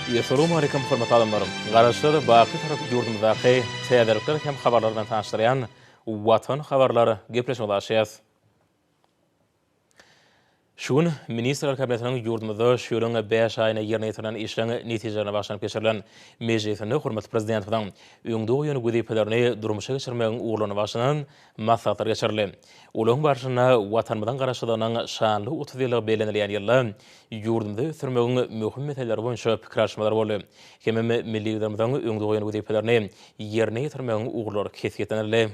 Essalawmaleýkum hormatly adamlar! Garaşsyz, baky Tarap ýurdumyzdaky täzelikler hem habarlar bilen tanyşdyrýan Watan habarlar gepleşigimizi açýas. Şu gün Ministrler Kabinetiniň ýurdumyzda şu ýylyň bäş aýynda ýerine ýetirilen işleň netijelerine bagyşlanyp geçirilen mejlisinde hormatly Prezidentimiziň öňde goýan wezipelerini durmuşa geçirmegiň ugurlaryna bagyşlanan maslahatlar geçirildi. Olaryň barşynda Watanymyzyň Garaşsyzlygynyň şanly 30 ýyllygy bellenilýän ýylda ýurdumyzy ösdürmegiň möhüm meseleleri boýunça pikir alyşmalar boldy hemem milli Liderimiziň öňde goýan wezipelerini ýerine ýetirmegiň ugurlary kesgitlenildi.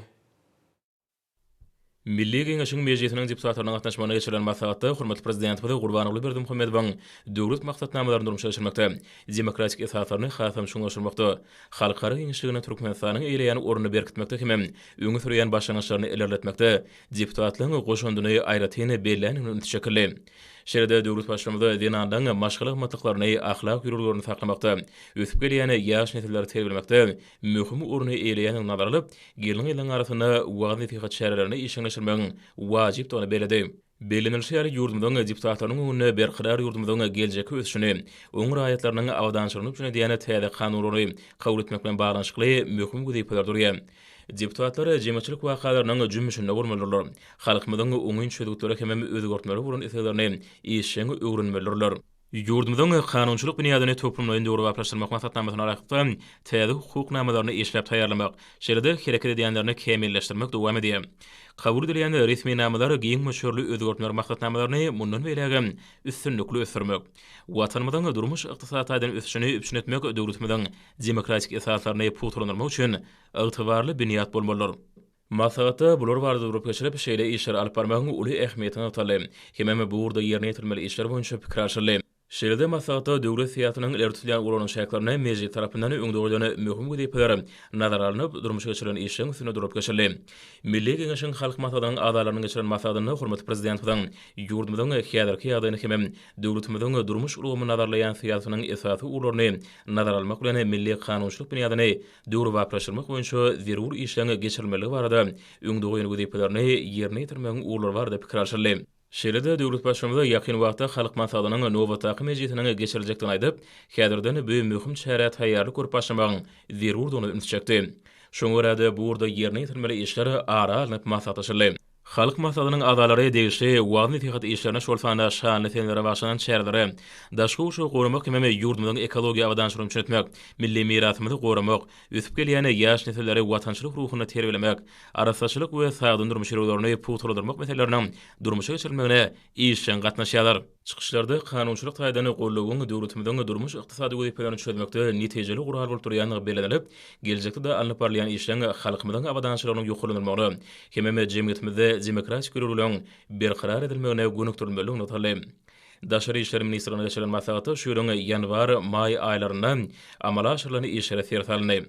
Milli Geňeşiň Mejlisiniň deputatlarynyň gatnaşmagynda geçirilen maslahatda hormatly Prezidentimiz Gurbanguly Berdimuhamedowyň döwlet maksatnamalaryny durmuşa geçirmekde, demokratik esaslaryny hasam çuňlaşdyrmakda, halkara giňişliginde Türkmenistanyň eýeleýän ornuny berkitmekde hemem öňe sürýän başlangyçlaryny ilerletmekde deputatlaryň goşandyny aýratyn belländigine üns çekildi. Şeýle-de döwlet Baştutanymyz zenanlaryň maşgala gymmatlyklaryny, ahlak ýörelgelerini saklamakda, ösüp gelýän ýaş nesilleri terbiýelemekde möhüm orny eýeleýändigini nazara alyp, gelin-gyzlaryň arasynda wagyz-nesihat çärelerini işjeňleşdirmegiň wajypdygyny belledi. Bellenilişi ýaly, ýurdumyzyň deputatlarynyň öňünde berkarar ýurdumyzyň geljekki ösüşini, onuň raýatlarynyň abadançylygyny üpjün edýän täze kanunlary kabul etmek bilen baglanyşykly möhüm wezipeler durýar. Deputatlar jemgyýetçilik wakalarynyň jümmüşinde bolmalydyrlar, halkymyzyň oňyn çözgütlere hemem özgertmelere bolan isleglerini işjeň öwrenmelidirler. Ýurdumyzyň kanunçylyk binýadyny toplumlaýyn döwrebaplaşdyrmak maksatnamasyna laýyklykda, täze hukuk namalaryny işläp taýýarlamak, şeýle-de hereket edýänlerini kämilleşdirmek dowam edýär. Kabul edilýän resminamalar giň möçberli özgertmeler maksatnamalaryny mundan beýlägem üstünlikli ösdürmek, Watanymyzyň durmuş-ykdysady taýdan ösüşini üpjün etmek döwletimiziň demokratik esaslaryny pugtalandyrmak üçin ygtybarly binýat bolmalydyr. Maslahatda bular barada durup geçilip, şeýle işleri alyp barmagyň uly ähmiýeti nygtaldy. Hemem bu ugurda ýerine ýetirilmeli işler boýunça pikir alşyldy. Şeýle-de maslahatda döwlet syýasatynyň ileri tutulýan ugurlarynyň çäklerinde Mejlis tarapyndan öňde goýlan möhüm wezipeler nazara alnyp, durmuşa geçirilen işleriň üstünde durup geçildi. Milli Geňeşiň Halk Maslahatynyň agzalarynyň geçiren maslahatynda hormatly Prezidentimiziň ýurdumyzyň häzirki ýagdaýyny hemem döwletimiziň durmuş ulgamyny nazarlaýan syýasatynyň esasy ugurlaryny nazara almak bilen milli kanunçylyk binýadyny döwrebaplaşdyrmak boýunça zerur işleň geçirilmeligi barada öňde goýan wezipelerini ýerine ýetirmegiň ugurlary barada pikir alşyldy. Şeýle-de döwlet Baştutanymyz ýakyn wagtda Halk Maslahatynyň nobatdaky mejlisiniň geçiriljekdigini aýdyp, häzirden bu möhüm çärä taýýarlyk görüp başlamagyň zerurdygyna ünsi çekdi. Şoňa görä-de, bu ugurda ýerine ýetirilmeli işler ara alnyp maslahatlaşyldy. Halk Maslahatynyň agzalary degişli wagyz-nesihat işlerine, şol sanda şanly senelere bagyşlanan çärelere, daşky gurşawy goramak hemem ýurdumyzyň ekologiýa abadançylygyny üpjün etmek, milli mirasymyzy goramak, ösüp gelýän ýaş nesilleri watançylyk ruhunda terbiýelemek, arassaçylyk we sagdyn durmuş ýörelgelerini pugtalandyrmak meseleleriniň durmuşa geçirilmegine işjeň gatnaşýarlar. Çykyşlarda kanunçylyk taýdan goldawyň döwletimiziň durmuş-ykdysady wezipelerini çözmekde netijeli gural bolup durýandygy bellenilip, geljekde-de alnyp barylýan işleň halkymyzyň abadançylygynyň ýokarlandyrylmagyna hemem jemgyýetimizde demokratik ýörelgeleriň berkarar edilmegine gönükdirilmelidigi nygtaldy. Daşary işler ministrliginde geçirilen maslahatda şu ýylyň ýanwar, maý aýlarynda amala aşyrylan işlere ser salyndy.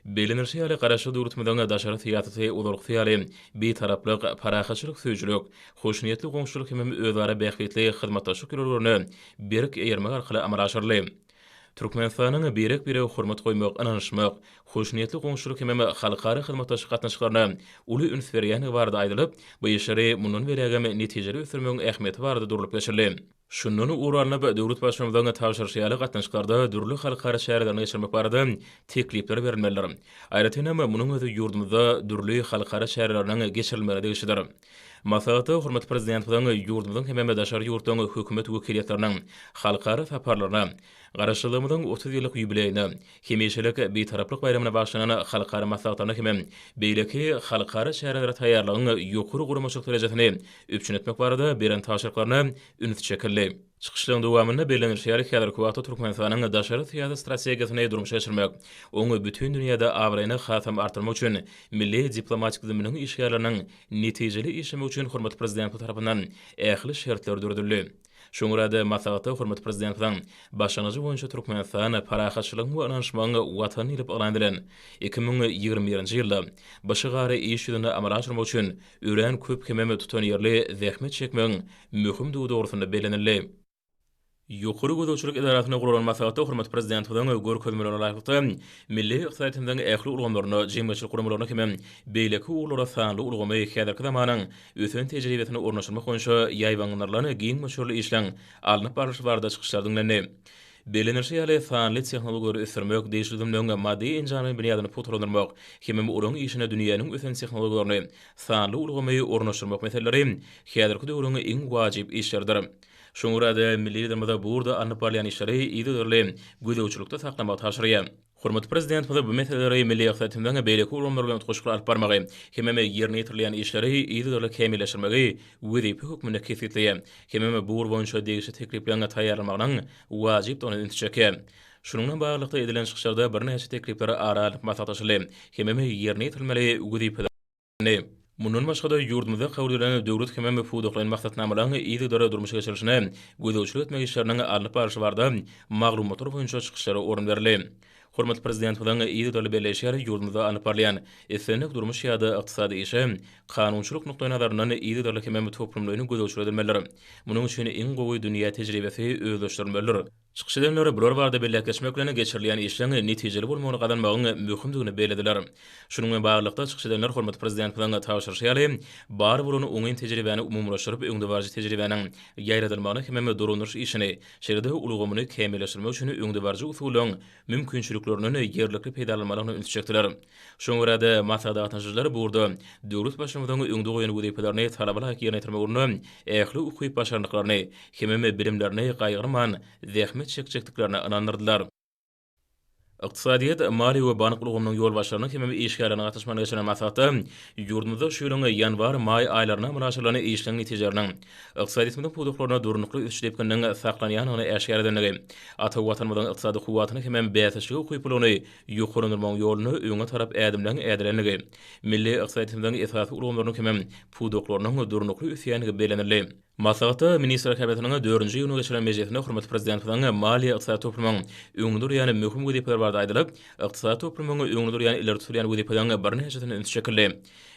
Bellenilişi ýaly, Garaşsyz döwletimiziň daşary syýasaty ozalkysy ýaly Bitaraplyk, parahatçylyk söýüjilik, hoşniýetli goňşuçylyk hemem özara bähbitli hyzmatdaşlyk ýörelgelerine berk eýermek arkaly amala aşyryldy. Türkmenistanyň birek-birege hormat goýmak, ynanyşmak, hoşniýetli goňşuçylyk hemem halkara hyzmatdaşlyk gatnaşyklaryna uly üns berýändigi barada aýdylyp, bu işleri mundan beýlägem netijeli ösdürmegiň ähmiýeti barada durlup geçildi. Şundan ugur alnyp, döwlet Baştutanymyzyň tabşyryşy ýaly, gatnaşyklarda dürli halkara çärelerini geçirmek barada teklipler berilmelidir. Aýratyn hem, munuň özi ýurdumyzda dürli halkara çäreleriniň geçirilmegine degişlidir. Maslahatda hormatly Prezidentimiziň ýurdumyzyň hem-de daşary ýurtlaryň hökümet wekiliýetleriniň halkara saparlaryna, Garaşsyzlygymyzyň 30 ýyllyk ýubileýine, hemişelik Bitaraplyk baýramyna bagyşlanan halkara maslahatlaryna hem beýleki halkara çärelere taýýarlygyň ýokary guramaçylyk derejesini üpjün etmek barada beren tabşyryklaryna üns çekildi. Çykyşlaryň dowamynda bellenilişi ýaly, häzirki wagtda Türkmenistanyň daşary syýasy strategiýasyny durmuşa geçirmek, oň bütin dünýäde abraýyny hasam artdyrmak üçin milli diplomatik düzüminiň işgärleriniň netijeli işlemegi üçin hormatly Prezidentimiz tarapyndan ähli şertler döredildi. Şoňa görä-de, maslahatda hormatly Prezidentimiziň başlangyjy boýunça Türkmenistan parahatçylygyň we ynanyşmagyň Watany diýlip yglan edilen 2021-nji ýylda bu şygary iş ýüzünde amala aşyrmak üçin örän köp hemem tutanýerli zähmet çekmegiň möhümdigi dogrusynda bellenildi. Ýokary gözegçilik edarasynda guralan maslahatda hormatly Prezidentimiziň görkezmelerine laýyklykda, milli ykdysadyýetimiziň ähli ulgamlarynda, jemgyýetçilik guramalarynda hemem beýleki ugurlarda sanly ulgamy häzirki zamanyň ösen tejribesini ornaşdyrmak boýunça ýaýbaňlandyrylan giň möçberli işleň alnyp barlyşy barada çykyşlar diňlendi. Bellenilişi ýaly, sanly tehnologiýalary ösdürmek, degişli düzümleriň maddy-enjamlaýyn binýadyny pugtalandyrmak hemem olaryň işine dünýäniň ösen tehnologiýalaryny, sanly ulgamy ornaşdyrmak meseleleri häzirki döwrüň iň wajyp işleridir. Şoňa görä-de, milli Liderimiz bu ugurda alnyp barylýan işleri yzygiderli gözegçilikde saklamagy tabşyrýar. Hormatly Prezidentimiz bu meseleleri milli ykdysadyýetimiziň beýleki ulgamlary bilen utgaşykly alyp barmagy hemem ýerine ýetirilýän işleri yzygiderli kämilleşdirmegi wezipe hökmünde kesgitleýär hemem bu ugur boýunça degişli teklipleriň taýýarlanmagynyň wajypdygyna ünsi çekýär. Şunuň bilen baglylykda edilen çykyşlarda birnäçe teklipler ara alnyp maslahatlaşyldy hemem ýerine ýetirilmeli wezipeler bellendi. Mundan başga-da, ýurdumyzda kabul edilen döwlet hemem pudaklaýyn maksatnamalaryň yzygiderli durmuşa geçirilişine gözegçilik etmek işleriniň alnyp barlyşy barada maglumatlar boýunça çykyşlara orun berildi. Hormatly Prezidentimiziň yzygiderli belleýşi ýaly, ýurdumyzda alnyp barylýan islendik durmuş ýa-da ykdysady işe kanunçylyk nukdaýnazaryndan yzygiderli hemem toplumlaýyn gözegçilik edilmelidir. Munuň üçin iň gowy dünýä tejribesi özleşdirilmelidir. Çykyş edenler bular barada belläp geçmek bilen, geçirilýän işleň netijeli bolmagyny gazanmagyň möhümdigini bellediler. Şunuň bilen baglylykda, çykyş edenler hormatly Prezidentimiziň tabşyryşy ýaly, bar bolan oňyn tejribäni umumylaşdyryp, öňdebaryjy tejribäniň ýaýradylmagyny hemem dolandyryş işini, şeýle-de ulgamyny kämilleşdirmek üçin öňdebaryjy usullaryň mümkinçiliklerinden ýerlikli peýdalanmalygyna ünsi çekdiler. Şoňa görä-de, maslahata gatnaşyjylar bu ugurda döwlet Baştutanynyň öňde goýan wezipelerini talaba laýyk ýerine ýetirmek ugrunda ähli ukyp-başarnyklaryny hemem bilimlerini gaýgyrman zähmet çekjekdiklerine ynandyrdylar. Ykdysadyýet, maliýe we bank ulgamynyň ýolbaşçylarynyň hemem işgärleriniň gatnaşmagynda geçirilen maslahatda ýurdumyzda şu ýylyň ýanwar-maý aýlarynda amala aşyrylan işleň netijeleriniň ykdysadyýetimiziň pudaklarynda durnukly ösüş depgininiň saklanýandygyny äşgär edendigi, ata Watanymyzyň ykdysady kuwwatyny hemem bäsdeşlige ukyplylygyny ýokarlandyrmagyň ýolunda öňe tarap ädimleň ädilendigi, milli ykdysadyýetimiziň esasy ulgamlarynyň hemem pudaklarynyň durnukly ösýändigi bellenildi. Maslahatda Ministrler Kabinetiniň dördünji iýunda geçirilen mejlisinde hormatly Prezidentimiziň maliýe-ykdysady toplumyň öňünde durýan möhüm wezipeler barada aýdylyp, ykdysady toplumyň öňünde durýan ileri tutulýan wezipeleriň birnäçesine üns çekildi.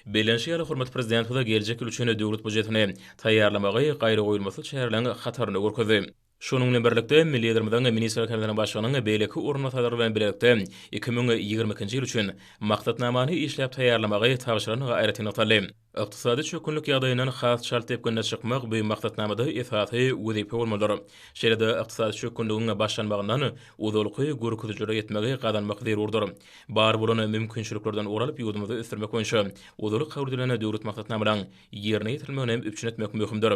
Bellenişi ýaly, hormatly Prezidentimiz geljek ýyl üçin Döwlet býujetini taýýarlamagy gaýragoýulmasyz çäreleriň hatarynda görkezdi. Şonuň bilen birlikde, milli Liderimiziň Ministrler Kabinetiniň Başlygynyň beýleki orunbasarlary bilen bilelikde 2022-nji ýyl üçin Maksatnamany işläp taýýarlamagy tabşyrandygy aýratyn nygtaldy. Ykdysady çökgünlik ýagdaýyndan has çalt depginde çykmak bu maksatnamada esasy wezipe bolmalydyr. Şeýle-de ykdysady çökgünligiň başlanmagyndan ozalky görkezijilere ýetmegi gazanmak zerurdyr. Bar bolan mümkinçiliklerden ugur alyp ýurdumyzy ösdürmek boýunça ozal kabul edilen döwlet maksatnamalaryň ýerine ýetirilmegini hem üpjün etmek möhümdir.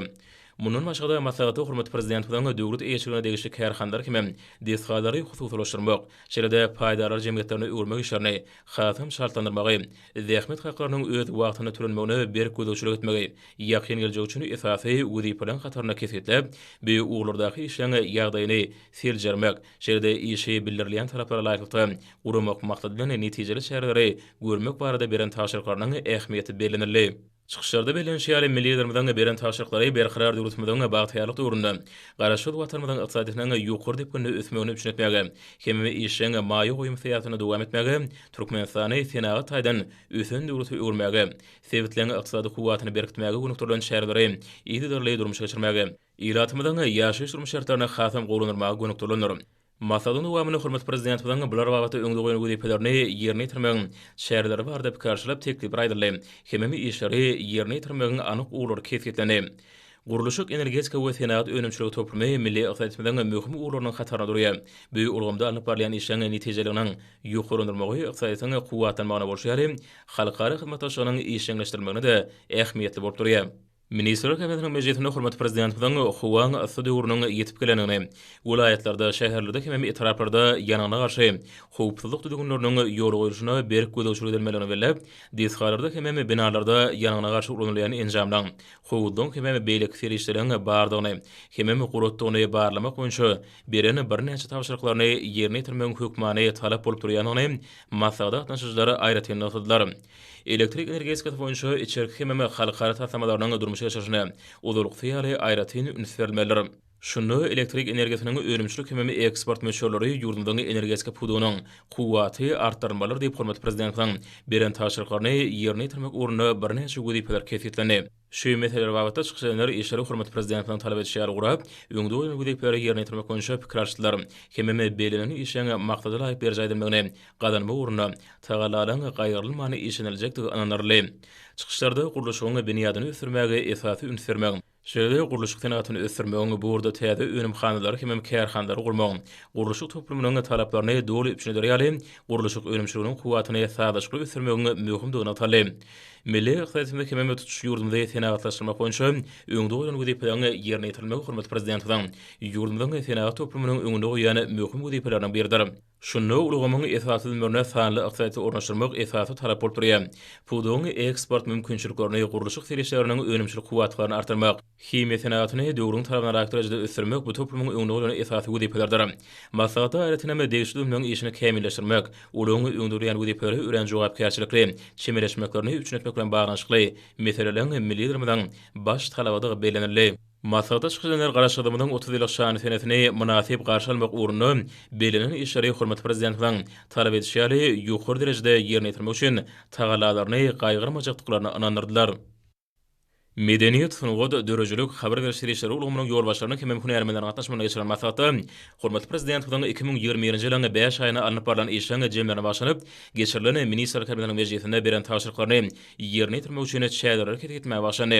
Mundan başga-da, maslahatda hormatly Prezidentimiziň döwlet eýeçiligine degişli kärhanalary hemem desgalary hususylaşdyrmak, şeýle-de paýdarlar jemgyýetlerine öwürmek işlerini hasam çaltlandyrmagy, zähmet haklarynyň öz wagtynda tölenmegine berk gözegçilik etmegi ýakyn geljek üçin esasy wezipeleriň hatarynda kesgitläp, bu ugurlardaky işleň ýagdaýyny seljermek, şeýle-de işi bildirilýän talaplara laýyklykda guramak maksady bilen netijeli çäreleri görmek barada beren tabşyryklarynyň ähmiýeti bellenildi. Çykyşlarda bellenişi ýaly, milli Liderimiziň beren tabşyryklary Berkarar döwletimiziň bagtyýarlyk döwründe Garaşsyz Watanymyzyň ykdysadyýetiniň ýokary depginde ösmegini üpjün etmäge hem işjeň maýa goýum syýasatyny dowam etmäge, Türkmenistany senagat taýdan ösen döwlete öwürmäge, sebitleriň ykdysady kuwwatyny berkitmäge gönükdirilen çäreleri yzygiderli durmuşa geçirmäge, ilatymyzyň ýaşaýyş-durmuş şertlerini hasam gowulandyrmaga gönükdirilendir. Maslahatyň dowamynda hormatly Prezidentimiziň bular babatda öňde goýan wezipelerini ýerine ýetirmegiň çäreleri barada pikir alşylyp, teklipler aýdyldy hemem işleri ýerine ýetirmegiň anyk ugurlary kesgitlendi. Gurluşyk, energetika we senagat önümçiligi toplumy milli ykdysadyýetimiziň möhüm ugurlarynyň hatarynda durýar. Bu ulgamda alnyp barylýan işleň netijeliliginiň ýokarlandyrylmagy ykdysadyýetiň kuwwatlanmagyna bolşy ýaly, halkara hyzmatdaşlygynyň işjeňleşdirilmegine-de ähmiýetli bolup durýar. Ministrler Kabinetiniň mejlisinde hormatly Prezidentimiziň howaň yssy döwrüniň ýetip gelendigini, welaýatlarda, şäherlerde hemem etraplarda ýangyna garşy howpsuzlyk düzgünleriniň ýola goýluşyna berk gözegçilik edilmelidigini belläp, desgalarda hemem binalarda ýangyna garşy ulanylýan enjamlaryň, howuzlaryň hemem beýleki serişdeleriň bardygyny hemem guratdygyny barlamak boýunça beren birnäçe tabşyryklaryny ýerine ýetirmegiň hökmany talap bolup durýandygyny maslahata gatnaşyjylar aýratyn nygtadylar. Elektrik energetikasy boýunça içerki hemem halkara taslamalarynyň durmuşa geçirilişine ozalkysy ýaly aýratyn üns berilmelidir. Şunda elektrik energiýasynyň önümçilik hemem eksport möçberleri ýurdumyzyň energetika pudagynyň kuwwaty artdyrylmalydyr diýip, hormatly Prezidentimiziň beren tabşyryklaryny ýerine ýetirmek ugrunda birnäçe wezipeler kesgitlendi. Şu meseleler babatda çykyş edenler işleri hormatly Prezidentimiziň talap edişi ýaly gurap, öňde goýlan wezipeleri ýerine ýetirmek boýunça pikir alyşdylar hemem bellenen işleň maksada laýyk berjaý edilmegini gazanmak ugrunda tagallalaryň gaýgyrylman işleniljekdigi ynandyryldy. Çykyşlarda gurluşygyň binýadyny ösdürmäge esasy üns bermegiň, Şeýle-de gurluşyk senagatyny ösdürmegiň, bu ugurda täze önümhanalary hemem kärhanalary gurmagyň, gurluşyk toplumynyň talaplaryny doly üpjün eder ýaly, gurluşyk önümçiliginiň kuwwatyny sazlaşykly ösdürmegiň möhümdigi nygtaldy. Milli ykdysadyýetimizi hemem tutuş ýurdumyzy senagatlaşdyrmak boýunça öňde goýlan wezipeleriň ýerine ýetirilmegi hormatly Prezidentimiziň ýurdumyzyň senagat toplumynyň öňünde goýýan möhüm wezipeleriniň biridir. Şunda ulgamyň esasy düzümlerine sanly ykdysadyýeti ornaşdyrmak esasy talap bolup durýar. Pudagyň eksport mümkinçiliklerini, gurluşyk serişdeleriniň önümçilik kuwwatlyklaryny artdyrmak, himiýa senagatyny döwrüň talabyna laýyk derejede ösdürmek bu toplumyň öňünde goýlan esasy wezipelerdir. Maslahatda aýratyn hem degişli düzümleriň işini kämilleşdirmek, ulagyň öňde durýan wezipelere örän jogapkärçilikli çemeleşmeklerini üpjün etmek bilen baglanyşykly meseleleriň milli Liderimiziň baş talabydygy bellenildi. Maslahata çykyş edenler Garaşsyzlygymyzyň 30 ýyllyk şanly senesini mynasyp garşy almak ugrunda bellenen işleri hormatly Prezidentimiziň talap edişi ýaly ýokary derejede ýerine ýetirmek üçin tagallalaryny gaýgyrmajakdyklaryna ynandyrdylar. Medeniýet, sungat, döredijilik, habar beriş serişdeleri ulgamynyň ýolbaşçylarynyň hemem hünärmenleriň gatnaşmagynda geçirilen maslahatda hormatly Prezidentimiziň 2021-nji ýylyň bäş aýynda alnyp barlan işleň jemlerine bagyşlanyp geçirilen Ministrler Kabinetiniň mejlisinde beren tabşyryklaryny ýerine ýetirmek üçin çäreleri kesgitmäge bagyşlandy.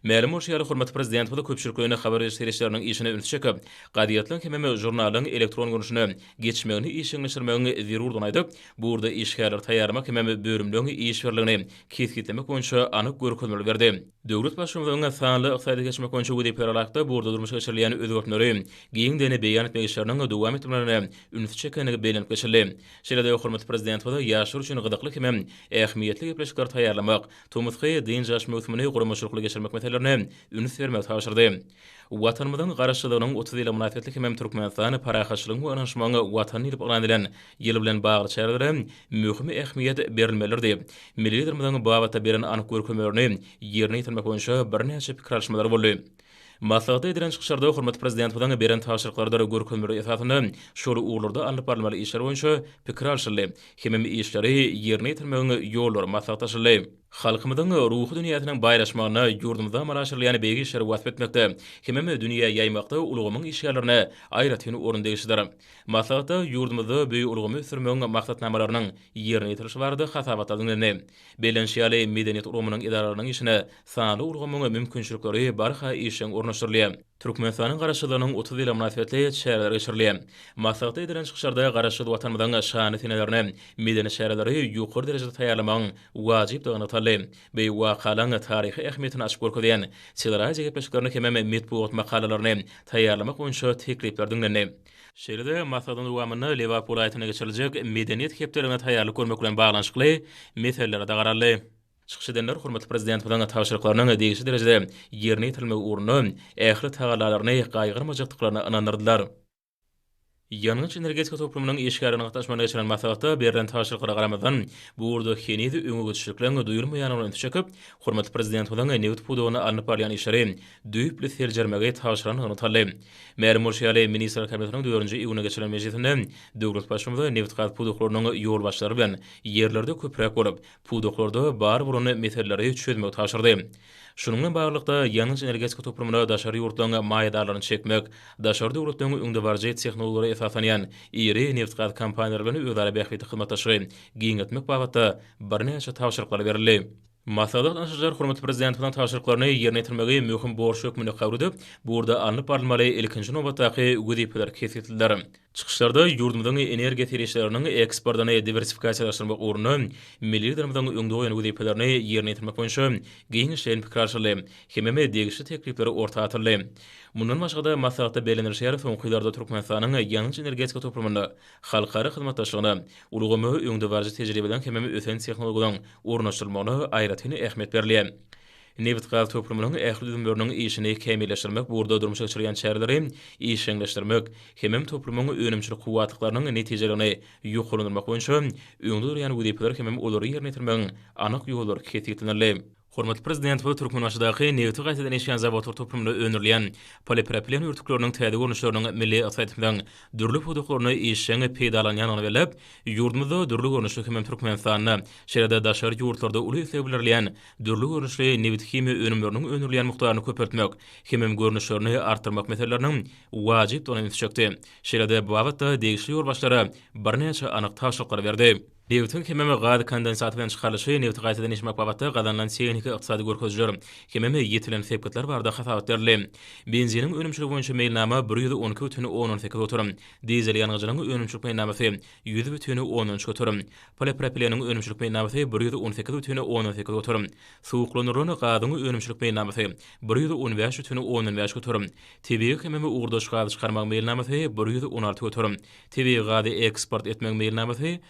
Mälim bolşy ýaly, hormatly Prezidentimiz köpçülikleýin habar beriş serişdeleriniň işine ünsi çekip, gazetleriň hemem žurnallaryň elektron görnüşine geçmegini işjeňleşdirmegiň zerurdygyny aýdyp, bu ugurda işgärleri taýýarlamak hemem bölümleriň iş birligini kesgitlemek boýunça anyk görkezmeleri berdi. Döwlet Baştutanymyzyň sanly ykdysadyýete geçmek boýunça wezipelere laýyklykda bu ugurda durmuşa geçirilýän özgertmeleri giňden beýan etmek işleriniň dowam etdirilmegine ünsi çekendigi bellenip geçildi. Şeýle-de hormatly Prezidentimiz ýaşlar üçin gyzykly hemem ähmiýetli gepleşikleri taýýarlamak, Tomusky dynç alyş möwsümini guramaçylykly geçirmek meselelerine üns bermegi tabşyrdy. Watanymyzyň Garaşsyzlygynyň 30 ýyllygy mynasybetli hemem Türkmenistan parahatçylygyň we ynanyşmagyň Watany diýlip yglan edilen ýyl bilen bagly çärelere möhüm ähmiýet berilmelidir diýip, milli Liderimiziň bu babatda beren anyk görkezmelerini ýerine ýetirmek boýunça birnäçe pikir alyşmalar boldy. Maslahatda edilen çykyşlarda hormatly Prezidentimiziň beren tabşyryklarydyr görkezmeleri esasynda şol ugurlarda alnyp barylmaly işler boýunça pikir alşyldy hemem işleri ýerine ýetirmegiň ýollary maslahatlaşyldy. Halkymyzyň ruhy dünýäsiniň baýlaşmagyna, ýurdumyzda amala aşyrylýan beýik işleri wasp etmekde hemem dünýä ýaýmakda ulgamyň işgärlerine aýratyn orun degişlidir. Maslahatda ýurdumyzda bu ulgamy ösdürmegiň maksatnamalarynyň ýerine ýetirilişi barada hasabatlar diňlendi. Bellenişi ýaly, medeniýet ulgamynyň edaralarynyň işine sanly ulgamyň mümkinçilikleri barha işjeň ornaşdyrylýar. Türkmenistanyň Garaşsyzlygynyň 30 ýyllygy mynasybetli çäreler geçirilýär. Maslahatda edilen çykyşlarda Garaşsyz Watanymyzyň şanly senelerine medeni çäreleri ýokary derejede taýýarlamagyň wajypdygy nygtaldy. Bu wakalaryň taryhy ähmiýetini açyp görkezýän teleradio gepleşiklerini hemem metbugat makalalaryny taýýarlamak boýunça teklipler diňlendi. Şeýle-de maslahatyň dowamynda Lebap welaýatynda geçiriljek Medeniýet hepdeligine taýýarlyk görmek bilen baglanyşykly meselelere-de garaldy. Çykyş edenler hormatly Prezidentimiziň tabşyryklarynyň degişli derejede ýerine ýetirilmegi ugrunda ähli tagallalaryny gaýgyrmajakdyklaryna ynandyrdylar. Ýangyç-energetika toplumynyň işgärleriniň gatnaşmagynda geçirilen maslahatda berlen tabşyryklara garamazdan, bu ugurda heniz öňe gidişlikleň duýulmaýandygyna ünsi çekip, hormatly Prezidentimiziň nebit pudagynda alnyp barylýan işleri düýpli seljermegi tabşyrandygy nygtaldy. Mälim bolşy ýaly, Ministrler Kabinetiniň dördünji iýunda geçirilen mejlisinde döwlet Baştutanymyz nebitgaz pudaklarynyň ýolbaşçylary bilen ýerlerde köpräk bolup, pudaklarda bar bolan meseleleri çözmegi tabşyrdy. Şunuň bilen baglylykda, ýangyç-energetika toplumyna daşary ýurtlaryň maýadarlaryny çekmek, daşary döwletleriň öňdebaryjy tehnologiýalara esaslanýan iri nebitgaz kompaniýalary bilen özara bähbitli hyzmatdaşlygy giňeltmek babatda birnäçe tabşyryklar berildi. Maslahata gatnaşyjylar hormatly Prezidentimiziň tabşyryklaryny ýerine ýetirmegi möhüm borç hökmünde kabul edip, bu ugurda alnyp barylmaly ilkinji nobatdaky wezipeleri kesgitlediler. Çykyşlarda ýurdumyzyň energiýa serişdeleriniň eksportyny diwersifikasiýalaşdyrmak ugrunda milli Liderimiziň öňde goýan wezipelerini ýerine ýetirmek boýunça giňişleýin pikir alşyldy hemem degişli teklipler orta atyldy. Mundan başga-da, maslahatda bellenilişi ýaly, soňky ýyllarda Türkmenistanyň ýangyç-energetika toplumynda halkara hyzmatdaşlygyna, ulgama öňdebaryjy tejribeleriň hemem ösen tehnologiýalaryň ornaşdyrylmagyna aýratyn ähmiýet berilýär. Nebitgaz toplumynyň ähli düzümleriniň işini kämilleşdirmek, bu ugurda durmuşa geçirilýän çäreleri işjeňleşdirmek hemem toplumyň önümçilik kuwwatlyklarynyň netijeligini ýokarlandyrmak boýunça öňde durýan wezipeler hemem olary ýerine ýetirmegiň anyk ýollary kesgitlenildi. Hormatly Prezidentimiz Türkmenbaşydaky nebiti gaýtadan işleýän zawodlar toplumynda öndürilýän polipropilen örtükleriniň täze görnüşleriniň milli ykdysadyýetimiziň dürli pudaklarynda işjeň peýdalanýandygyny belläp, ýurdumyzda dürli görnüşli hemem Türkmenistanda, şeýle-de daşary ýurtlarda uly isleg bildirilýän dürli görnüşli nebithimiýa önümleriniň öndürilýän mukdaryny köpeltmek hemem görnüşlerini artdyrmak meseleleriniň wajypdygyna ünsi çekdi. Şeýle-de bu babatda degişli ýolbaşçylara birnäçe anyk tabşyryklary berdi. Nebitiň hemem gaz kondensaty bilen çykarylyşy, nebiti gaýtadan işlemek babatda gazanylan tehniki-ykdysady görkezijiler hemem ýetilen sepgitler barada hasabat berildi. Benziniň önümçiligi boýunça meýilnama 112,18 göterim, dizel ýangyjynyň önümçilik meýilnamasy 100,3 göterim, polipropileniň önümçilik meýilnamasy 118,8 göterim, suwuklandyrylan gazyň önümçilik meýilnamasy 115,5 göterim, tebigy hemem ugurdaş gazy çykarmagyň meýilnamasy 116 göterim, Tebigy gazy eksport etmegiň meýilnamasy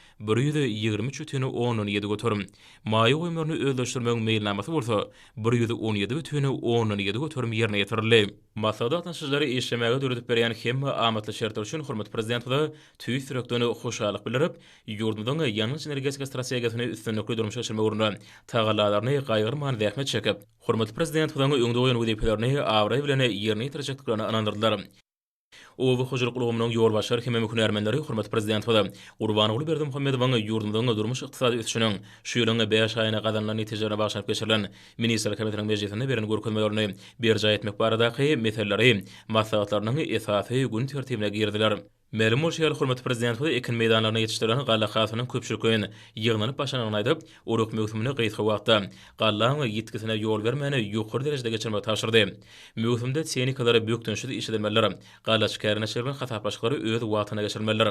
123 bütin ondan ýedi göterim, maýa goýumlaryny özleşdirmegiň meýilnamasy bolsa 117 bütin ondan ýedi göterim ýerine ýetirildi. Maslahata gatnaşyjylar işlemäge döredip berýän hemme amatly şertler üçin hormatly Prezidentimize tüýs ýürekden hoşallyk bildirip, ýurdumyzyň ýangyç-energetika strategiýasyny üstünlikli durmuşa geçirmek ugrunda tagallalaryny gaýgyrman zähmet çekip, hormatly Prezidentimiziň öňde goýan wezipelerini abraý bilen ýerine ýetirjekdiklerine ynandyrdylar. Oba hojalyk ulgamynyň ýolbaşçylary hemem hünärmenleri hormatly Prezidentimiz Gurbanguly Berdimuhamedowyň ýurdumyzyň durmuş-ykdysady ösüşiniň şu ýylyň bäş aýynda gazanylan netijelerine bagyşlanyp geçirilen Ministrler Kabinetiniň mejlisinde beren görkezmelerini berjaý etmek baradaky meseleleri maslahatlarynyň esasy gün tertibine girdiler. Mälim bolşy ýaly, hormatly Prezidentimiz ekin meýdanlarynda ýetişdirilen galla hasylynyň köpçülikleýin ýygnalyp başlanandygyny aýdyp, orak möwsümini gysga wagtda, gallaň ýitgisine ýol bermän ýokary derejede geçirmegi tabşyrdy. Möwsümde tehnikalar bökdençsiz işledilmelidir, gallaçy kärendeçiler bilen hasaplaşyklar öz wagtynda geçirilmelidir.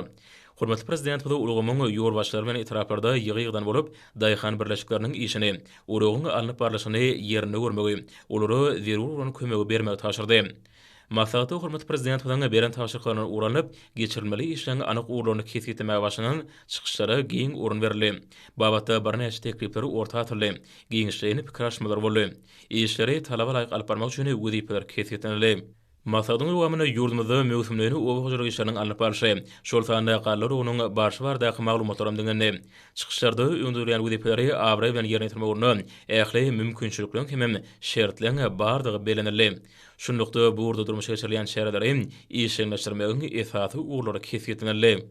Hormatly Prezidentimiz ulgamyň ýolbaşçylary bilen etraplarda ýygy-ýygydan bolup, daýhan birleşikleriniň işini, oragyň alnyp barlyşyny ýerinde görmegi, olara zerur bolan kömegi bermegi tabşyrdy. Maslahatda hormatly Prezidentimiziň beren tabşyryklaryndan ugur alnyp, geçirilmeli işleriň anyk ugurlaryny kesgitlemäge başlanan çykyşlara giň orun berildi. Babatda birnäçe teklipler orta atyldy, giňişleýin pikir alyşmalar boldy. Işleri talaba laýyk alyp barmak üçin wezipeler kesgitlenildi. Maslahatyň dowamynda ýurdumyzda möwsümleýin oba hojalyk işleriniň alnyp barlyşy, şol sanda galla oragynyň barşy baradaky maglumatlar hem diňlendi. Çykyşlarda öňde durýan wezipeleri abraý bilen ýerine ýetirmek ugrunda ähli mümkinçilikleriň hemem şertleň bardygy bellenildi. Şunlukda, bu ugurda durmuşa geçirilýän çäreleri işjeňleşdirmegiň esasy ugurlary kesgitlenildi.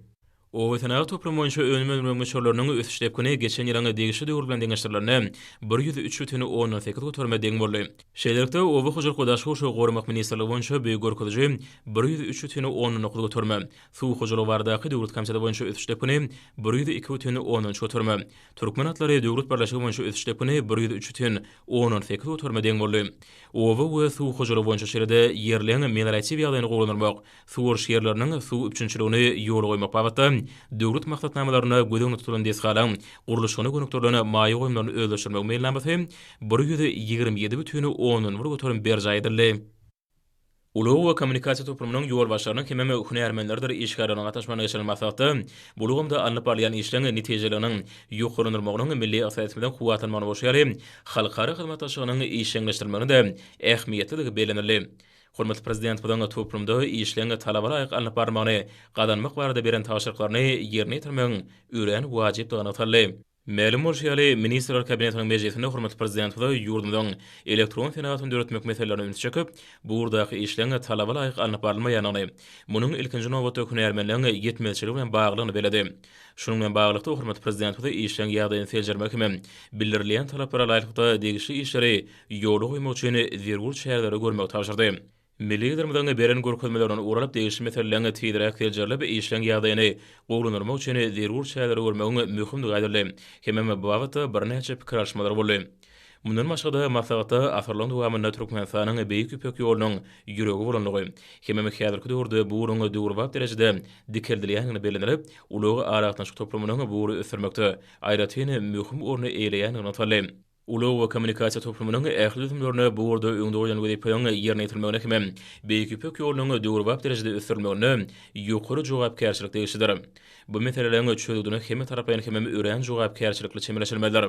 Oba senagat toplumy boýunça önüm öndürmegiň möçberleriniň ösüş depgini geçen ýylyň degişli döwri bilen deňeşdirilende, 103 bütin ondan sekiz göterime deň boldy. Şeýlelikde, Oba hojalyk we daşky gurşawy goramak ministrligi boýunça bu görkeziji 103 bütin ondan dokuz göterime, Suw hojalygy baradaky döwlet komiteti boýunça ösüş depgini 102 bütin ondan üç göterime, Türkmen atlary döwlet birleşigi boýunça ösüş depgini 103 bütin ondan sekiz göterime deň boldy. Oba we suw hojalygy boýunça şeýle-de ýerleň melioratiw ýagdaýyny gowulandyrmak, suwaryş ýerleriniň suw üpjünçiligini ýola goýmak babatda döwlet maksatnamalarynda göz öňünde tutulan desgalaryň gurluşygyna gönükdirilen maýa goýumlaryny özleşdirmegiň meýilnamasy 127 bütin ondan bir göterim berjaý edildi. Ulag we kommunikasiýa toplumynyň ýolbaşçylarynyň hemem hünärmenleridir işgärleriniň gatnaşmagynda geçirilen maslahatda bu ulgamda alnyp barylýan işleň netijeliginiň ýokarlandyrylmagynyň milli ykdysadyýetimiziň kuwwatlanmagyna bolşy ýaly, halkara hyzmatdaşlygynyň işjeňleşdirilmegine-de ähmiýetlidigi bellenildi. Hormatly Prezidentimiziň toplumda işleň talaba laýyk alnyp barylmagyny gazanmak barada beren tabşyryklaryny ýerine ýetirmegiň örän wajypdygy nygtaldy. Mälim bolşy ýaly, Ministrler Kabinetiniň mejlisinde hormatly Prezidentimiz ýurdumyzyň elektron senagatyny döretmek meselelerine ünsi çekip, bu ugurdaky işleň talaba laýyk alnyp barylmaýandygyny, munuň ilkinji nobatda hünärmenleň ýetmezçiligi bilen baglydygyny belledi. Şunuň bilen baglylykda, hormatly Prezidentimiz işleň ýagdaýyny seljermek hem bildirilýän talaplara laýyklykda degişli işleri ýola goýmak üçin zerur çäreleri görmegi tabşyrdy. Milli Liderimiziň beren görkezmelerinden ugur alyp, degişli meseleleriň tizräk seljerilip, işleň ýagdaýyny gowulandyrmak üçin zerur çäreleri görmegiň möhümdigi aýdyldy hemem bu babatda birnäçe pikir alyşmalar boldy. Mundan başga-da, maslahatda asyrlaryň dowamynda Türkmenistanyň Beýik Ýüpek ýolunyň ýüregi bolandygy hemem häzirki döwürde bu ugruň döwrebap derejede dikeldilýändigini bellenilip, ulag-aragatnaşyk toplumynyň bu ugry ösdürmekde aýratyn möhüm orny eýeleýändigi nygtaldy. Ulag we kommunikasiýa toplumynyň ähli düzümlerine bu ugurda öňde goýlan wezipeleriň ýerine ýetirilmegine hemem Beýik Ýüpek ýolunyň döwrebap derejede ösdürilmegine ýokary jogapkärçilik degişlidir. Bu meseleleriň çözgüdine hemmetaraplaýyn hemem örän jogapkärçilikli çemeleşilmelidir.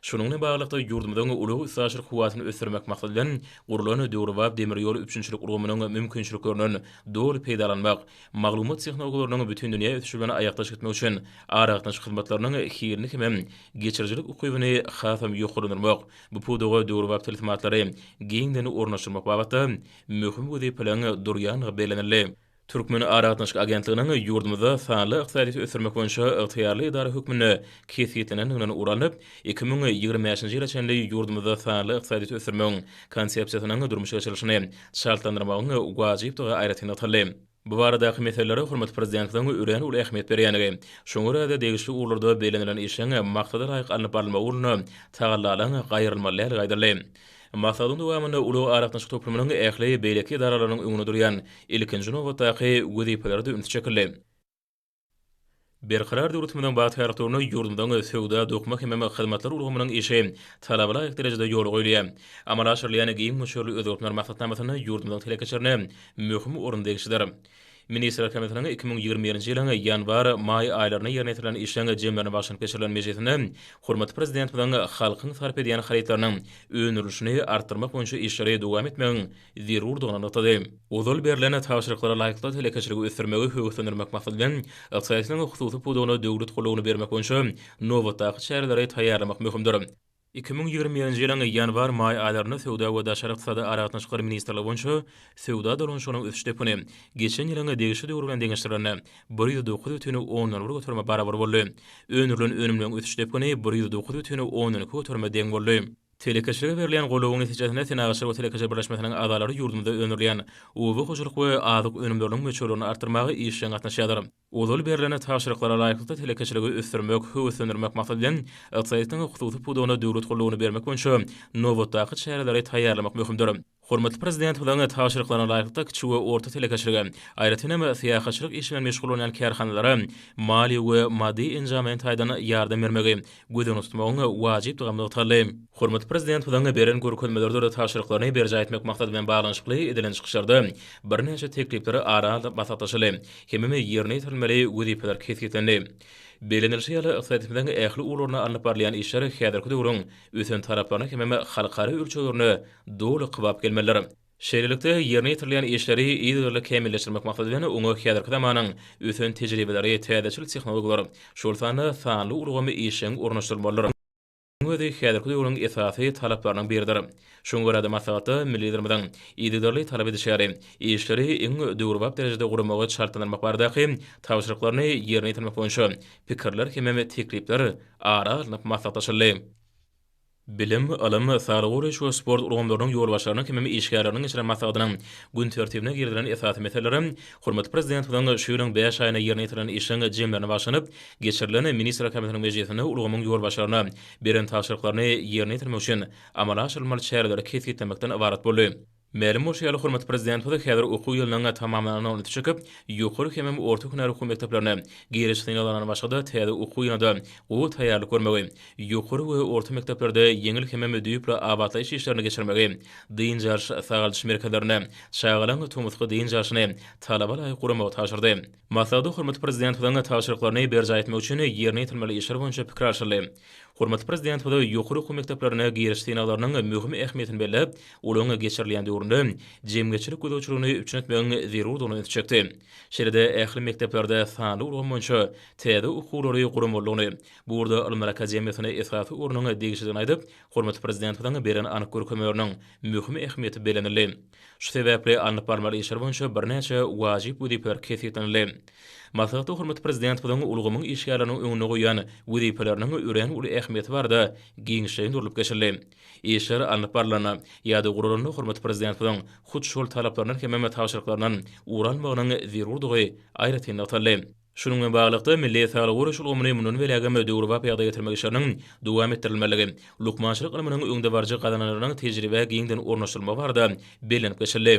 Şunuň bilen baglylykda, ýurdumyzyň ulag-üstaşyr kuwwatyny ösdürmek maksady bilen gurlan döwrebap demir ýol üpjünçilik ulgamynyň mümkinçiliklerinden doly peýdalanmak, maglumat tehnologiýalarynyň bütindünýä ösüşi bilen aýakdaş gitmek üçin aragatnaşyk hyzmatlarynyň hilini hemem geçirijilik ukybyny hasam ýokarlandyrmak, bu pudaga döwrebap tilsimatlary giňden ornaşdyrmak babatda möhüm wezipeleriň durýandygy bellenildi. Türkmen aragatnaşyk agentliginiň ýurdumyzda sanly ykdysadyýeti ösdürmek boýunça ygtyýarly edara hökmünde kesgitlenendiginden ugur alnyp, 2025-nji ýyla çenli ýurdumyzda sanly ykdysadyýeti ösdürmegiň Konsepsiýasynyň durmuşa geçirilişini çaltlandyrmagyň wajypdygy aýratyn nygtaldy. Bu baradaky meselelere hormatly Prezidentimiziň örän uly ähmiýet berýändigi, şoňa görä-de degişli ugurlarda bellenilen işleň maksada laýyk alnyp barylmagy ugrunda tagallalaryň gaýrylmaly däldigi aýdyldy. Maslahatyň dowamynda ulag-aragatnaşyk toplumynyň ähli beýleki edaralarynyň öňünde durýan ilkinji nobatdaky wezipelere-de üns çekildi. Berkarar döwletimiziň bagtyýarlyk döwründe ýurdumyzyň söwda, dokma hemem hyzmatlar ulgamynyň işi talaba laýyk derejede ýola goýulýar. Amala aşyrylýan giň möçberli özgertmeler maksatnamasynda ýurdumyzyň telekeçilerine möhüm orun degişlidir. Ministrler Kabinetiniň 2021-nji ýylyň ýanwar, maý aýlarynda ýerine ýetirilen işleň jemlerine bagyşlanyp geçirilen mejlisinde hormatly Prezidentimiziň halkyň sarp edýän harytlarynyň öndürilişini artdyrmak boýunça işleri dowam etmegiň zerurdygyny nygtady. Ozal berlen tabşyryklara laýyklykda telekeçiligi ösdürmegi höweslendirmek maksady bilen, ykdysadyýetiň hususy pudagyna döwlet goldawyny bermek boýunça nobatdaky çäreleri taýýarlamak möhümdir. 2021-nji ýylyň ýanwar-maý aýlarynda Söwda we daşary ykdysady aragatnaşyklar ministrligi boýunça söwda dolanyşygynyň ösüş depgini geçen ýylyň degişli döwri bilen deňeşdirilende, 109 bütin ondan bir göterime barabar boldy. Öndürilen önümleriň ösüş depgini 109 bütin ondan iki göterime deň boldy. Telekeçilige berilýän goldawyň netijesinde Senagatçylar we telekeçiler birleşmesiniň agzalary ýurdumyzda öndürilýän oba hojalyk we azyk önümleriniň möçberlerini artdyrmaga işjeň gatnaşýarlar. Ozal berlen tabşyryklara laýyklykda telekeçiligi ösdürmek, höweslendirmek maksady bilen ykdysadyýetiň hususy pudagyna döwlet goldawyny bermek boýunça nobatdaky çäreleri taýýarlamak möhümdir. Hormatly Prezidentimiziň tabşyryklaryna laýyklykda kiçi we orta telekeçilige, aýratyn hem syýahatçylyk işi bilen meşgullanýan kärhanalara maliýe we maddy-enjamlaýyn taýdan ýardam bermegi göz öňünde tutmagyň wajypdygy nygtaldy. Hormatly Prezidentimiziň beren görkezmeleridir tabşyryklaryny berjaý etmek maksady bilen baglanyşykly edilen çykyşlarda birnäçe teklipler ara alnyp maslahatlaşyldy hemem ýerine ýetirilmeli wezipeler kesgitlendi. Bellenilişi ýaly, ykdysadyýetimiziň ähli ugurlarynda alnyp barylýan işler häzirki döwrüň ösen talaplaryna hemem halkara ölçeglerine doly kybap gelmelidir. Şeýlelikde, ýerine ýetirilýän işleri yzygiderli kämilleşdirmek maksady bilen, oňa häzirki zamanyň ösen tejribeleri, täzeçil tehnologiýalar, şol sanda sanly ulgam işjeň ornaşdyrylmalydyr. Munuň özi häzirki döwrüň esasy talaplarynyň biridir. Şoňa görä-de, maslahatda milli Liderimiziň yzygiderli talap edişi ýaly, işleri iň döwrebap derejede guramagy çaltlandyrmak baradaky tabşyryklaryny ýerine ýetirmek boýunça pikirler hemem teklipler ara alnyp maslahatlaşyldy. Bilim, ylym, saglygy goraýyş we sport ulgamlarynyň ýolbaşçylarynyň hemem işgärleriniň geçiren maslahatynyň gün tertibine girizilen esasy meseleler hormatly Prezidentimiziň şu ýylyň bäş aýynda ýerine ýetirilen işiň jemlerine bagyşlanyp geçirilen Ministrler Kabinetiniň mejlisinde ulgamyň ýolbaşçylaryna beren tabşyryklaryny ýerine ýetirmek üçin amala aşyrylmaly çäreleri kesgitlemekden ybarat boldy. Mälim bolşy ýaly, hormatly Prezidentimiz häzir okuw ýylynyň tamamlanandygyna ünsi çekip, ýokary hemem orta hünär okuw mekdeplerine giriş synaglaryndan başga-da täze okuw ýylyna-da gowy taýýarlyk görmegi, ýokary we orta mekdeplerde ýeňil hemem düýpli abatlaýyş işlerini geçirmegi, dynç alyş, sagaldyş merkezlerinde çagalaryň tomusky dynç alşyny talaba laýyk guramagy tabşyrdy. Maslahatda hormatly Prezidentimiziň tabşyryklaryny berjaý etmek üçin ýerine ýetirilmeli işler boýunça pikir alşyldy. Hormatly Prezidentimiz ýokary okuw mekdeplerine giriş synaglarynyň möhüm ähmiýetini belläp, olaryň geçirilýän döwründe jemgyýetçilik gözegçiligini üpjün etmegiň zerurdygyna ünsi çekdi. Şeýle-de ähli mekdeplerde sanly ulgam boýunça täze okuwlary guramalydygyny, bu ugurda Ylymlar akademiýasyna esasy ornuň degişlidigini aýdyp, hormatly Prezidentimiziň beren anyk görkezmeleriniň möhüm ähmiýeti bellenildi. Şu sebäpli alnyp barylmaly işler boýunça birnäçe wajyp wezipeler kesgitlenildi. Maslahatda hormatly Prezidentimiziň ulgamyň işgärleriniň öňünde goýan wezipeleriniň örän uly ähmiýeti barada giňişleýin durlup geçildi. Işler alnyp barlanda ýa-da guralanda hormatly Prezidentimiziň hut şol talaplaryndan hemem tabşyryklaryndan ugur almagynyň zerurdygy aýratyn nygtaldy. Şunuň bilen baglylykda, milli saglygy goraýyş ulgamyny mundan beýlägem döwrebap ýagdaýa getirmek işleriniň dowam etdirilmelidigi, lukmançylyk ylmynyň öňdebaryjy gazananlarynyň tejribä giňden ornaşdyrylmagy barada bellenip geçildi.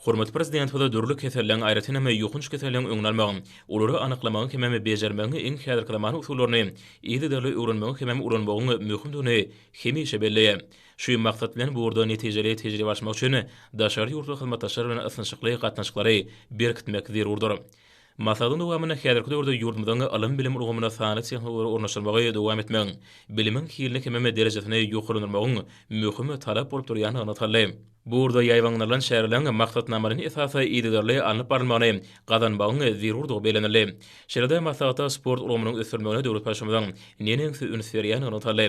Hormatly Prezidentimiz dürli keselleň, aýratyn hem ýokanç keselleň öňüni almagyň, olary anyklamagyň hemem bejermegiň iň häzirki zaman usullaryny yzygiderli öwrenmegiň hemem ulanmagyň möhümdigini hemişe belleýär. Şu maksat bilen, bu ugurda netijeli tejribe alyşmak üçin daşary ýurtly hyzmatdaşlar bilen ysnyşykly gatnaşyklary berkitmek zerurdyr. Maslahatyň dowamynda häzirki döwürde ýurdumyzyň ylym-bilim ulgamyna sanly tehnologiýalary ornaşdyrmagy dowam etmegiň, bilimiň hilini hemem derejesini ýokarlandyrmagyň möhüm talap bolup durýandygy nygtaldy. Bu ugurda ýaýbaňlanylan çäreleriň maksatnamalaýyn esasda yzygiderli alnyp barylmagyny gazanmagyň zerurdygy bellenildi. Şeýle-de maslahatda sport ulgamynyň ösdürilmegine döwlet Baştutanymyzyň neneňsi üns berýändigi nygtaldy.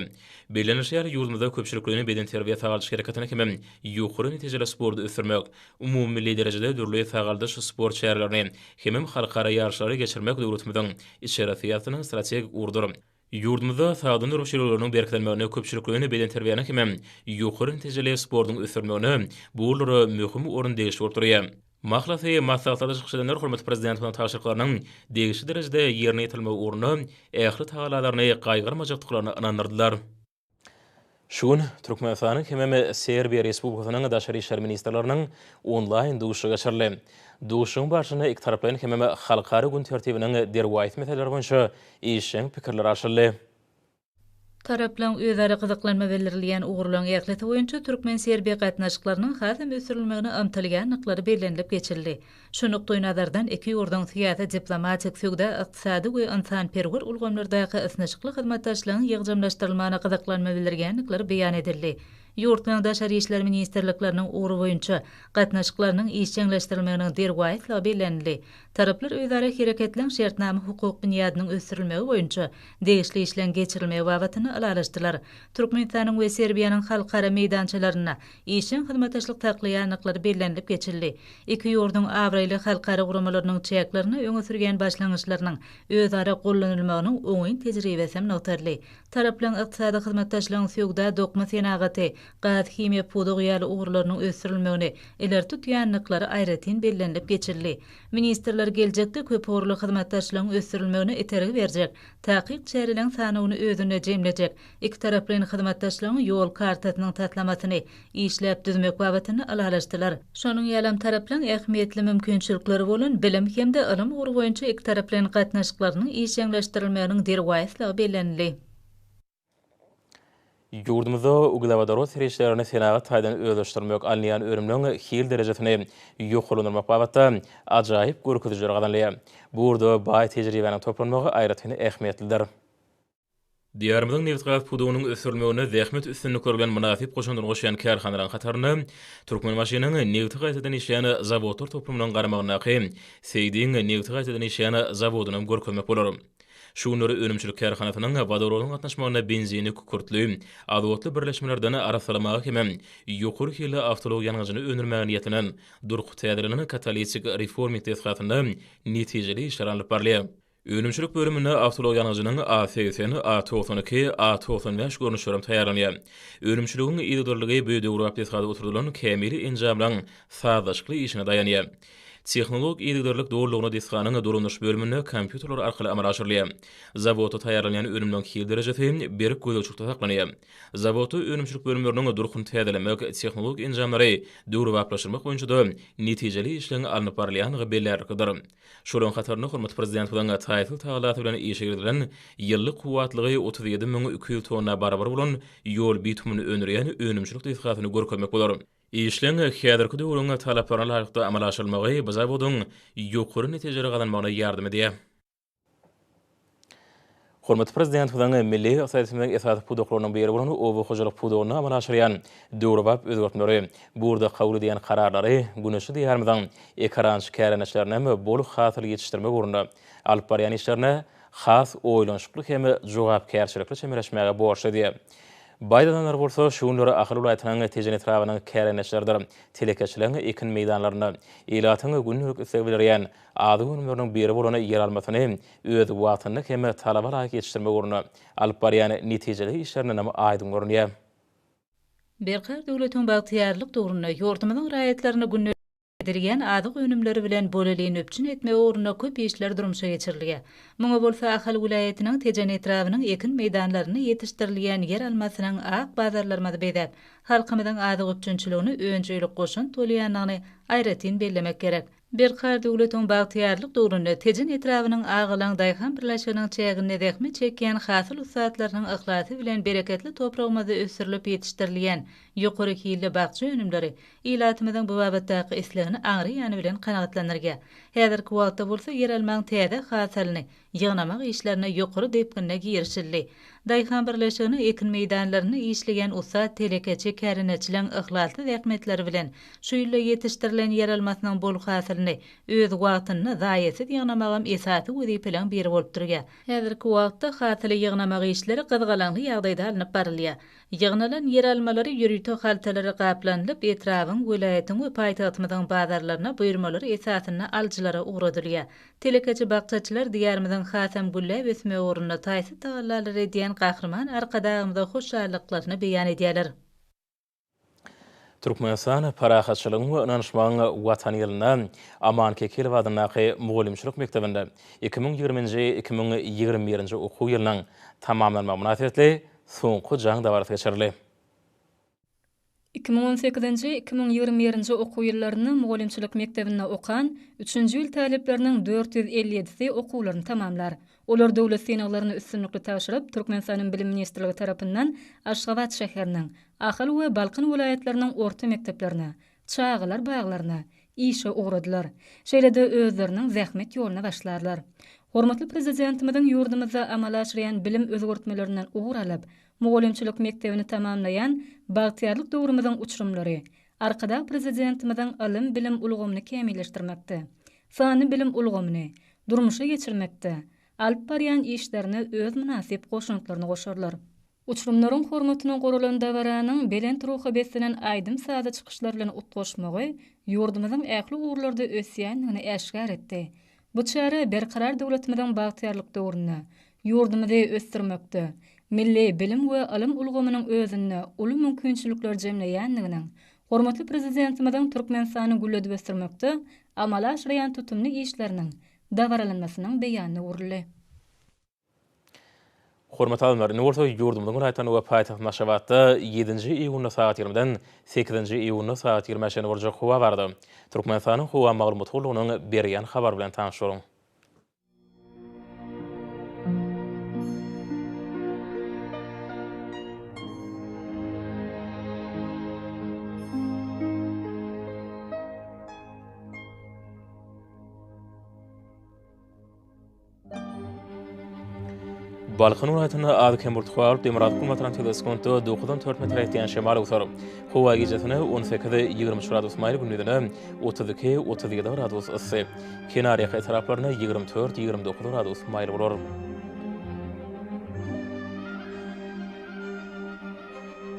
Bellenilişi ýaly, ýurdumyzda köpçülikleýin bedenterbiýe-sagaldyş hereketini hemem ýokary netijeli sporty ösdürmek, Umumymilli derejede dürli sagaldyş-sport çärelerini hemem halkara ýaryşlary geçirmek döwletimiziň içeri syýasatynyň strategik ugrudyr. Ýurdumyzda sagdyn durmuş ýörelgeleriniň berkidilmegine, köpçülikleýin bedenterbiýäniň hemem ýokary netijeli sportuň ösdürilmegine bu ugurlara möhüm orun degişli bolup durýar. Mahlasy, maslahatlarda çykyş edenler hormatly Prezidentimiziň tabşyryklarynyň degişli derejede ýerine ýetirilmegi ugrunda ähli tagallalaryny gaýgyrmajakdyklaryna ynandyrdylar. Şu gün Türkmenistanyň hemem Serbiýa Respublikasynyň Daşary işler ministrleriniň onlaýn duşuşygy geçirildi. Duşuşygyň barşynda ikitaraplaýyn hemem halkara gün tertibiniň derwaýys meseleleri boýunça işjeň pikirler alşyldy. Taraplaryň özara gyzyklanma bildirilýän ugurlaryň ählisi boýunça türkmen-serbiýa gatnaşyklarynyň hasam ösdürilmegine ymtylýandyklary bellenilip geçildi. Şu nukdaýnazardan iki ýurduň syýasy-diplomatik, söwda-ykdysady we ynsanperwer ulgamlardaky ysnyşykly hyzmatdaşlygyň ýygjamlaşdyrylmagyna gyzyklanma bildirýändikleri beýan edildi. Ýurtlaryň daşary işler ministrlikleriniň ugry boýunça gatnaşyklarynyň işjeňleşdirilmeginiň derwaýyslygy bellenildi. Taraplar özara hereketleň şertnama-hukuk binýadynyň ösdürilmegi boýunça degişli işleň geçirilmegi babatynda ylalaşdylar. Türkmenistanyň we Serbiýanyň halkara meýdançalarynda işjeň hyzmatdaşlyk saklaýandyklary bellenilip geçildi. Iki ýurduň abraýly halkara guramalarynyň çäklerinde öňe sürýän başlangyçlarynyň özara gollanylmagynyň oňyn tejribesem nygtaldy. Taraplaryň ykdysady hyzmatdaşlygyň söwda, dokma senagaty, gaz-himiýa pudagy ýaly ugurlarynyň ösdürilmegini ileri tutýandyklary aýratyn bellenilip geçildi. Ministrler geljekde köpugurly hyzmatdaşlygyň ösdürilmegine itergi berjek takyk çäreleriň sanawyny özünde jemlejek ikitaraplaýyn hyzmatdaşlygyň ýol kartasynyň taslamasyny işläp düzmek babatynda ylalaşdylar. Şonuň ýalam taraplaryň ähmiýetli mümkinçilikleri bolan bilim hem-de ylym ugry boýunça ikitaraplaýyn gatnaşyklarynyň işjeňleşdirilmeginiň derwaýyslygy bellenildi. Ýurdumyzda uglewodorod serişdelerini senagat taýdan özleşdirmek, alynýan önümleň hil derejesini ýokarlandyrmak babatda ajaýyp görkezijiler gazanylýar. Bu ugurda baý tejribäniň toplanmagy aýratyn ähmiýetlidir. Diýarymyzyň nebitgaz pudagynyň ösdürilmeginde zähmet üstünlikleri bilen mynasyp goşandyny goşýan kärhanalaryň hatarynda Türkmenbaşynyň nebiti gaýtadan işleýän zawodlar toplumynyň garamagyndaky Seýdiň nebiti gaýtadan işleýän zawodynam görkezmek bolar. Şu günler önümçilik kärhanasynyň wodorodyň gatnaşmagynda benzini kükürtli, azotly birleşmelerden arassalamaga hemem ýokary hilli awtoulag ýangyjyny öndürmäge niýetlenen durky täzelenen katalitik reforming desgasynda netijeli işler alnyp barylýar. Önümçilik bölüminde awtoulag ýangyjynyň A 80, A 92, A 95 görnüşlerem taýýarlanýar. Önümçiligiň yzygiderliligi bu döwrebap desgada oturdylan kämil enjamlaryň sazlaşykly işine daýanýar. Tehnologik yzygiderlilik dolulygyna desganyň dolandyryş bölüminde kompýuterler arkaly amala aşyrylýar. Zawodda taýýarlanýan önümleriň hil derejesi berk gözegçilikde saklanýar. Zawodda önümçilik bölümleriniň durkuny täzelemek, tehnologik enjamlary döwrebaplaşdyrmak boýunça-da netijeli işleň alnyp barylýandygy bellärliklidir. Şolaryň hatarynda hormatly Prezidentimiziň taýsyz tagallasy bilen işe girizilen ýyllyk kuwwatlygy 37 200 tonna barabar bolan ýol bitumyny öndürýän önümçilik desgasyny görkezmek bolar. Işleň häzirki döwrüň talaplaryna laýyklykda amala aşyrylmagy bu zawodyň ýokary netijeleri gazanmagyna ýardam edýär. Hormatly Prezidentimiziň milli ykdysadyýetimiziň esasy pudaklarynyň biri bolan oba hojalyk pudagynda amala aşyrýan döwrebap özgertmeleri, bu ugurda kabul edýän kararlary güneşli Diýarymyzyň ekerançy kärendeçilerinem bol hasyl ýetişdirmek ugrunda alyp barýan işlerine has oýlanyşykly hem jogapkärçilikli çemeleşmäge borçly edýär. Baý daýhanlar bolsa şu günler Ahal welaýatynyň Tejen etrabynyň kärendeçileridir telekeçileriň ekin meýdanlarynda ilatyň gündelik isleg bildirýän azyk önümleriniň biri bolan ýeralmasyny öz wagtynda hem talaba laýyk ýetişdirmek ugrunda alyp barýan netijeli işlerindenem aýdyň görünýär. Berkarar döwletiň bagtyýarlyk döwründe ýurdumyzyň raýatlaryny gündelik edilýän azyk önümleri bilen bolelin üpjün etmek ugrunda köp işler durmuşa geçirilýär. Muňa bolsa Ahal welaýatynyň Tejen etrabynyň ekin meýdanlarynda ýetişdirilýän ýeralmasynyň ak bazarlarymyzy bezäp, halkymyzyň azyk üpjünçiligine önjeýli goşant bolýandygyny aýratyn bellemek gerek. Berkarar döwletiň bagtyýarlyk döwründe Tejen etrabynyň Agalang daýhan birleşiginiň çäginde zähmet çekýän hasyl ussatlarynyň yhlasy bilen bereketli topragymyzda ösdürilip ýetişdirilýän ýokary hilli bakja önümleri ilatymyzyň bu babatdaky islegini aňry ýany bilen kanagatlandyrýar. Häzirki wagtda bolsa ýeralmaň täze hasylyny ýygnamak işlerine ýokary depginde girişildi. Daýhan birleşiginiň ekin meýdanlarynda işleýän ussat telekeçi kärendeçileň yhlasly zähmetleri bilen şu ýylda ýetişdirilen ýeralmasynyň bol hasylyny öz wagtynda zaýasyz ýygnamagam esasy wezipeleň biri bolup durýar. Häzirki wagtda hasyly ýygnamak işleri gyzgalaňly ýagdaýda alnyp barylýar. Ýygnalan ýeralmalary ýörite haltalara gaplanylyp, etrabyň, welaýatyň we paýtagtymyzyň bazarlaryna buýurmalar esasynda alyjylara ugradylýar. Telekeçi bakjaçylar Diýarymyzyň hasam gülläp ösmegi ugrunda taýsyz tagallalary edýän Gahryman Arkadagymyza hoşallyklaryny beýan edýärler. Türkmenistan parahatçylygyň we ynanyşmagyň Watany ýylynda Aman Kekilow adyndaky mugallymçylyk mekdebinde 2020-nji, 2021-nji okuw ýylynyň tamamlanmagy mynasybetli Soňky jaň dabarasy geçirildi. 2018-nji, 2021-nji okuw ýyllarynda mugallymçylyk mekdebinde okan üçünji ýyl talyplarynyň 457-si okuwlaryny tamamlar. Olar döwlet synaglaryny üstünlikli tabşyryp, Türkmenistanyň Bilim ministrligi tarapyndan Aşgabat şäheriniň, Ahal we Balkan welaýatlarynyň orta mekdeplerine, çagalar baglaryna işe ugradylar. Şeýle-de özleriniň zähmet ýoluna başlarlar. Hormatly Prezidentimiziň ýurdumyzda amala aşyrýan bilim özgertmelerinden ugur alyp, mugallymçylyk mekdebini tamamlaýan bagtyýarlyk döwrümiziň uçurymlary Arkadag Prezidentimiziň ylym-bilim ulgamyny kämilleşdirmekde, sanly bilim ulgamyny durmuşa geçirmekde alyp barýan işlerine öz mynasyp goşantlaryny goşarlar. Uçurymlaryň hormatyna guralan dabaranyň belent ruha beslenen aýdym-sazly çykyşlar bilen utgaşmagy ýurdumyzyň ähli ugurlarda ösýändigini äşgär etdi. Bu çäre Berkarar döwletimiziň bagtyýarlyk döwründe ýurdumyzy ösdürmekde milli bilim we ylym ulgamynyň özünde uly mümkinçilikleri jemleýändiginiň, hormatly Prezidentimiziň Türkmenistany gülledip ösdürmekde amala aşyrýan tutumly işleriniň dabaralanmasynyň beýanyna öwrüldi. Hormatly adamlar, indi bolsa ýurdumyzyň welaýatlarynda we paýtagtymyz Aşgabatda ýedinji iýunda sagat ýigrimiden sekizinji iýunda sagat ýigrimä çenli boljak howa barada Türkmenistanyň Howa maglumat gullugynyň berýän habary bilen tanyş boluň. Balkan welaýatynda az-kem bulut galyp, demirgazyk günbatardan tizligi sekuntda dokuzdan dört metre ýetýän şemal öwser. Howa gijesine on sekiz, 23 gradus maýyl, gündizine 32, 37 gradus yssy. Kenarýaka etraplarynda 24, 29 gradus maýyl bolar.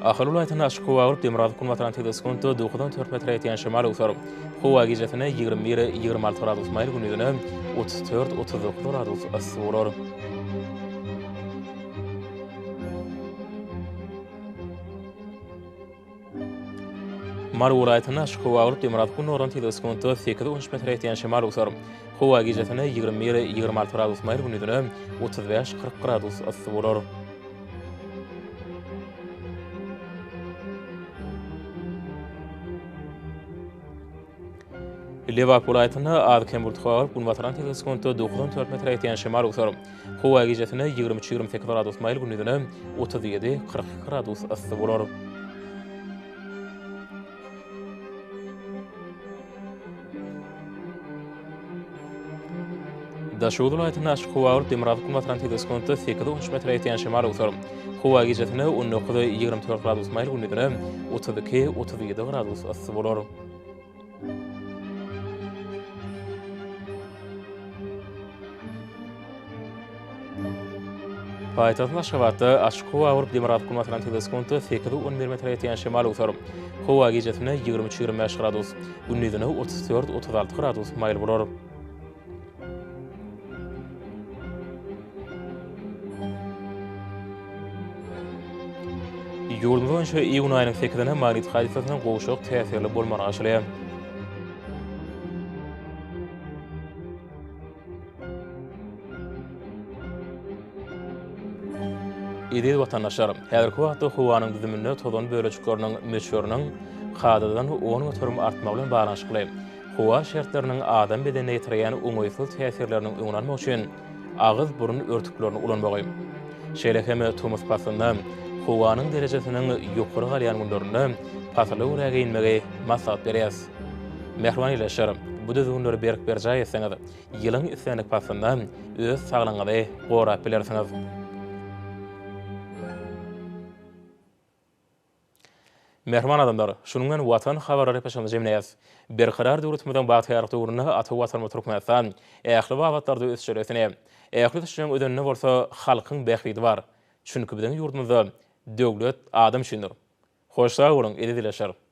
Ahal welaýatynda açyk howa bolup, demirgazyk günbatardan tizligi sekuntda dokuzdan dört metre ýetýän şemal öwser. Howa gijesine 21, 26 gradus maýyl, gündizine 34, 39 gradus yssy bolar. Mary welaýatynda açyk howa bolup, demirgazyk gündogardan tizligi sekuntda sekiz, on üç metre ýetýän şemal öwser. Howa gijesine 21, 26 gradus maýyl, gündizine 35, 40 gradus yssy bolar. Lebap welaýatynda az-kem bulut galyp, günbatardan tizligi sekuntda dokuzdan dört metre ýetýän şemal öwser. Howa gijesine 23, 28 gradus maýyl, gündizine 37, 42 gradus yssy bolar. Daşoguz welaýatynda açyk howa bolup, demirgazyk günbatardan tizligi sekuntda sekiz, on üç metre ýetýän şemal öwser. Howa gijesine 19, 24 gradus maýyl, gündizine 32, 37 gradus yssy bolar. Paýtagtymyz Aşgabatda açyk howa bolup, demirgazyk günbatardan tizligi sekuntda sekiz, on bir metre ýetýän şemal öwser. Howa gijesine 23, 25 gradus, gündizine 34, 36 gradus maýyl bolar. Ýurdumyz boýunça iýun aýynyň sekizine magnit hadysasynyň gowşak täsirli bolmagyna garaşylýar. Eziz watandaşlar, häzirki wagtda howanyň düzüminde tozan bölejikleriniň möçberiniň kadadan 10% artmagy bilen baglanyşykly howa şertleriniň adam bedenine ýetirýän oňaýsyz täsirleriniň öňüni almak üçin agyz-burun örtüklerini ulanmagy, şeýle hem tomus paslynda howanyň derejesiniň ýokary galýan günlerinde pasyla görä geýinmegi maslahat berýäris. Mähriban ildeşler, bu düzgünleri berk berjaý etseňiz, ýylyň islendik paslynda öz saglygyňyzy gorap bilersiňiz. Mähriban adamlar, şunuň bilen Watan habarlary gepleşigimizi jemleýäris. Berkarar döwletimiziň bagtyýarlyk döwründe ata Watanymyz Türkmenistan ähli babatlarda ösüşleri ösüne. Ähli ösüşleriň özeninde bolsa halkyň bähbidi bar. Çünki biziň ýurdumyzda döwlet adam üçindir. Hoş sag boluň, eziz ildeşler!